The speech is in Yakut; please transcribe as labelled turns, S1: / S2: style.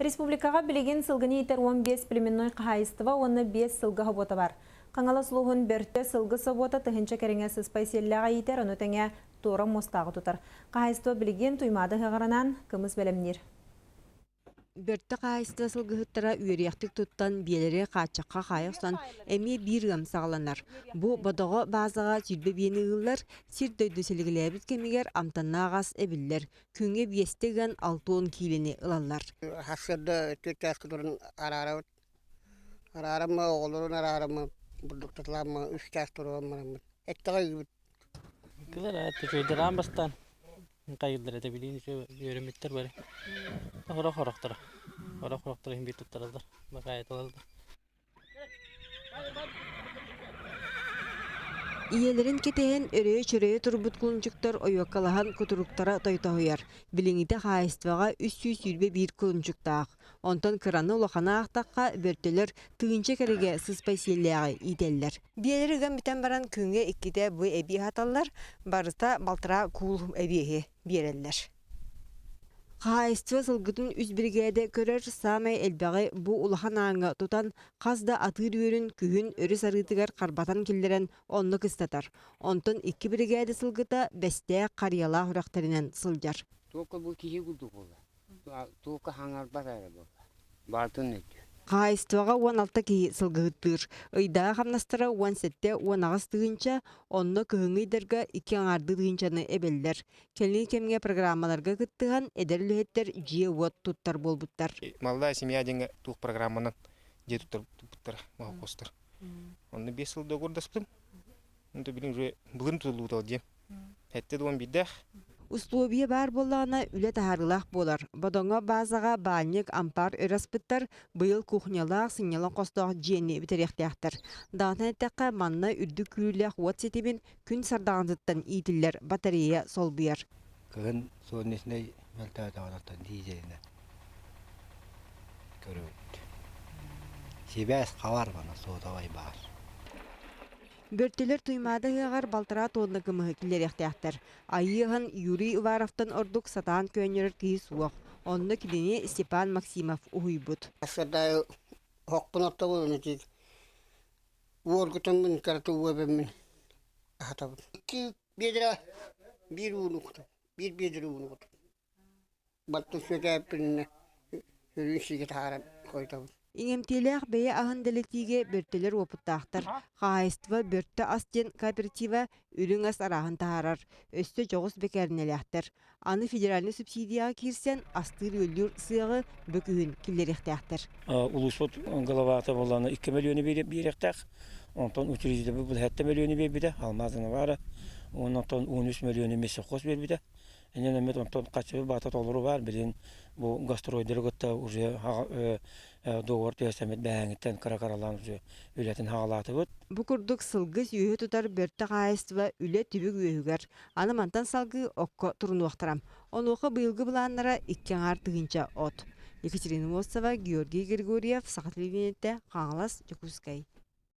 S1: Республикаҕа билигин сылгыны иитэр 15 племенной хаһаайыстыба уонна 5 сылгы собуота бар. Хаҥалас улууһун Бөртө сылгы собуота тыһыынча кэриҥэ сыспай сиэллээҕи иитэр, ону тэҥэ туора муостааҕы тутар. Хаһаайыстыба билигин Туймаада ыһыаҕарынан кымыс бэлэмниир.
S2: Бөртө хаһаайыстыба сылгыһыттара үөрүйэхтик туттан, биэлэри хааччахха хаайа охсон, эмиэ биир ыам саҕаланар. Бу Бодоҕо баазаҕа 20 биэни ыыллар, сир-дойду силигилээбит кэмигэр амтаннаах ас эбиллэр, күҥҥэ биэстэ ыан 60 киилэни ылаллар.
S3: Сарсыарда түөрт туран араарабыт. Араарамма, оҕолорун араарамма, бурдуктатылаамма үс чаас туруоран бараммыт. Эттэҕэ ыыбыт.
S4: Кылар үчүгэйдэр бастаан хайыыллар этэ билигин үөрэммиттэр бары. Хорох-хорохторо. Хорох-хорохторо иһин биир туттараллар, бакаайаталаллар.
S2: Ийэлэрин кэтэһэн өрөйө-чөрөйө турбут кулунчуктар ойуоккалаһан кутуруктара тойтоһуйар. Билиҥҥитэ хаһаайыстыбаҕа 321 кулунчуктаах. Онтон кыраны улаханы аахтахха, бөртөлөр тыһыынча кэригэ сыспай сиэллээҕи иитэллэр. Биэлэри ыган бүтэн баран күҥҥэ иккитэ бу эбии аһаталлар, барыта балтараа куул эбиэһи биэрэллэр. Хаһаайыстыба сылгытын үс биригээдэ көрөр, саамай элбэҕи бу улахан ааҥҥа тутан, хас да атыыр үөрүн күһүн өрүс арыытыгар харбатан киллэрэн онно кыстатар. Онтон икки биригээдэ сылгыта Бэстээх, Харыйалаах үрэхтэринэн сылдьар.
S5: Туохха бу киһи курдук буолла. Туохха хаҥарбат эрэ буолла. Баартын өйдүүр.
S2: Хаһаайыстыбаҕа 16 киһи сылгыһыттыыр. Ыйдааҕы хамнастара 17-18 тыһыынча, онно кыһыҥҥы ыйдарга икки аҥаардыы тыһыынчаны эбэллэр. Кэлиҥҥи кэмҥэ программаларга кыттыһан, эдэр үлэһиттэр дьиэ-уот туттар буолбуттар.
S6: Молодая семья диэҥҥэ туох программанан дьиэ туттар туттар холкуостар. Онно 5 сыл договордаспытым. Онто билин уже былырын тутуллубута диэн. Этте дуон биирдээх.
S2: Услуобуйа баар буоллаҕына, үлэ таһаарыылаах буолар. Бодоҥо баазаҕа баанньык, ампаар өрө аспыттар, быйыл кухнялаах, сынньалаҥ хостоох дьиэни бүтэриэхтээхтэр. Даҕатан эттэххэ, манна үрдүк күүрүүлээх уот ситимин күн сардаҥатыттан иитиллэр батарея солбуйар.
S5: Кыһын солнечнай мөлтөөтөҕүнэн диизелинэн көрөбүт. Сибээс хабар мана сотовай баар.
S2: Бөртөлөр Туймаада ыһыаҕар балтараа тонна кымыһы киллэриэхтээхтэр. Айыы ыһан Юрий Уваровтан ордук сатаан көөнньөрөр киһи суох. Онно кинини Степан Максимов уһуйбут.
S3: Сырдайы хохпун оттобун Уоргутаммын кырата уобэммин аһатабын. Икки биэдэрэ биир ууну кутабын, биир биэдэрэ ууну кутабын. Баттын сүөкээппинэ сөрүүн сиигэ таһааран хойутабын.
S2: Иҥэмтиэлээх бэйэ аһын дэлэтиигэ бөртөлөр уопуттаахтар. Хаһаайыстыба Бөртө ас диэн кооператива үрүҥ ас арааһын таһаарар, өссө дьоҕус бэкээринэлээхтэр. Аны федеральнай субсидияҕа киирсэн, астыыр-үөллүүр сыаҕы бу күһүн киллэриэхтээхтэр.
S7: Улууспут главата буоллаҕына 2 мөлүйүөнү биэриэхтээх. Онтон учредителбит бу 7 мөлүйүөнү биэрбитэ, алмаазына баара. Онтон 13 мөлүйүөнү мессовхоз биэрбитэ. Инньэ эмит онтон хаччыбыт баата толору баар. Билигин бу гастройдары кытта уже договор түһэсэммит бэһээҥиттэн кыра-кыралаан уже үлэтин хаҕалаатыбыт.
S2: Бу курдук сылгы сүөһү тутар Бөртө хаһаайыстыба үлэ түбүк үөһүгэр. Аны мантан салгыы окко турунуохтара. Онуоха быйылгы былааннара икки аҥаар тыһыынча от. Екатерина Мостова, Георгий Григорьев, Саха телевидениетэ, Хаҥалас, Дьокуускай.